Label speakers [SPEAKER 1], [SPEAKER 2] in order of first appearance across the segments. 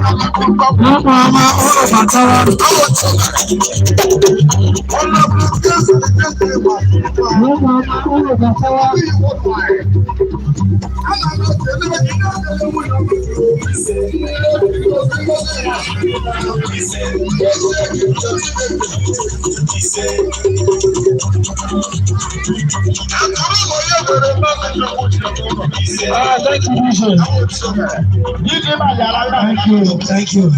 [SPEAKER 1] Ụmụọma ụlọ batara. Ụmụọma ụlọ batara. Thank you, DJ. Thank you, thank you.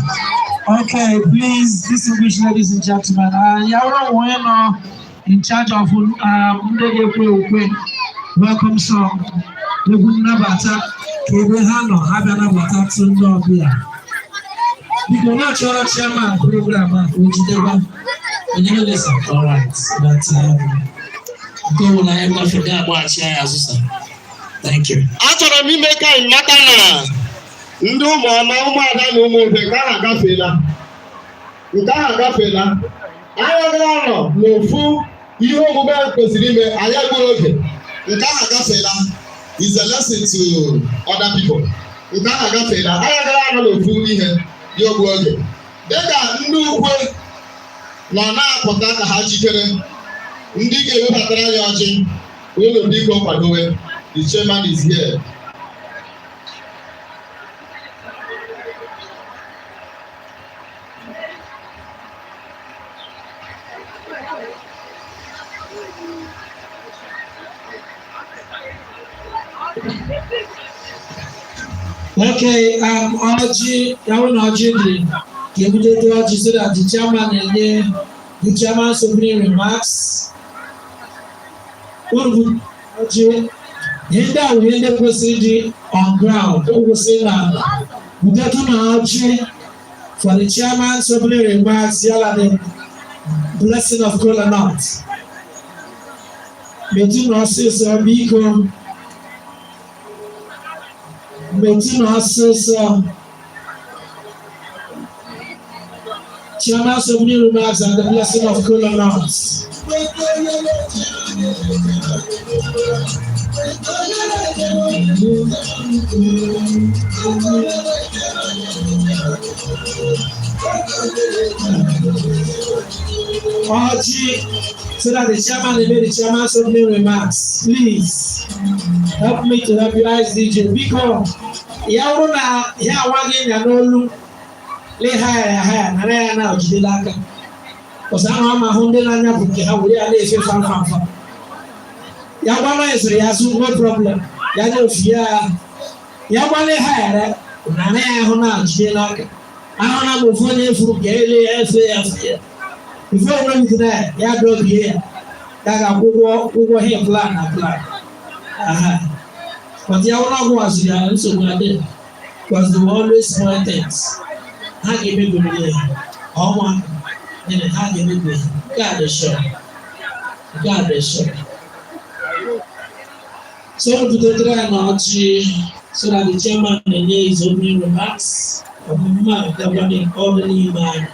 [SPEAKER 1] Okay, please, distinguished ladies and gentlemen, Yaura Weno in charge of ndị ga-ekwe ukwe welcome song, egwu nnabata, ka ebe ha nọ ha bịa nabata tụ ndị ọbịa. Biko na-achọrọ chairman program a ka o jidekwa
[SPEAKER 2] Onye listen, all right, but nke ọbụla anyị gafere ga-agbaghachi anyị azụ, sir. Thank you.
[SPEAKER 3] Achọrọ m ime ka anyị mata na ndị ụmụọma, ụmụada na ụmụ ofe, nke ahụ agafeela, nke ahụ agafeela. Anyị agaghị anọ n'ofu ihe omume anyị kwesịrị ime, anyị egburu oge. Nke ahụ agafeela is a lesson to other people. Nke ahụ agafeela. Anyị agaghị anọ n'ofu ihe dị ogbu oge. Dịka ndị ukwe nọ na-apụta ka ha jikere, ndị ga-ewebatara anyị ọjị, unu biko kwadowe. The chairman is here.
[SPEAKER 2] Okay, ọjị, ya hụ na ọjị dị, ka ebutete ọjị so that the chairman na-enye the chairman's opening remarks. Unu bụ ọjị, ihe ndị a bụ ihe ndị kwesịrị ịdị on ground, o kwesịrị n'ala. Butetụ na ọjị for the chairman's opening remarks, yala the blessing of kola nut. Metụ na ọsịsọ, biko. Metụ na ọsịsọ. Chairman's opening remarks and the blessing of kola nuts. Ọjị, so that the chairman may make the chairman's opening remarks. Please help me to help you guys, DJ. Biko, ya bụrụ na ya awa gị nya n'olu, lee ha ya ha ya nara ya na ojidela aka. Ọsọ ahụ ama ahụ ndị na-anya bụ nke ha were ya na-efe fam fam fam. Ya gbanwe ezuru ya azụ, no problem. Ya nye ofu ya ya gbale ha yara nara ya ahụ na jide n'aka. Ahụ na bụ ofu onye furu nke ele ya efe ya efe ya. Ife onwe m na ya dọbie ya. Ya ga-akwụ ụgwọ ihe plan na plan. Aha. But ya wụrụ ọgwụ azụ ya, nsogbu adịghị. Because they will always spoil things. Ha ga-emebiri ya. Ọnwa gịnị ha ga-emebi ya. Nke a dị sure. Nke a dị sure. So butetere ya na ọjị so that the chairman na-enye his opening remarks. Ọmụmụ a gakwa ọrụ n'ime anyị.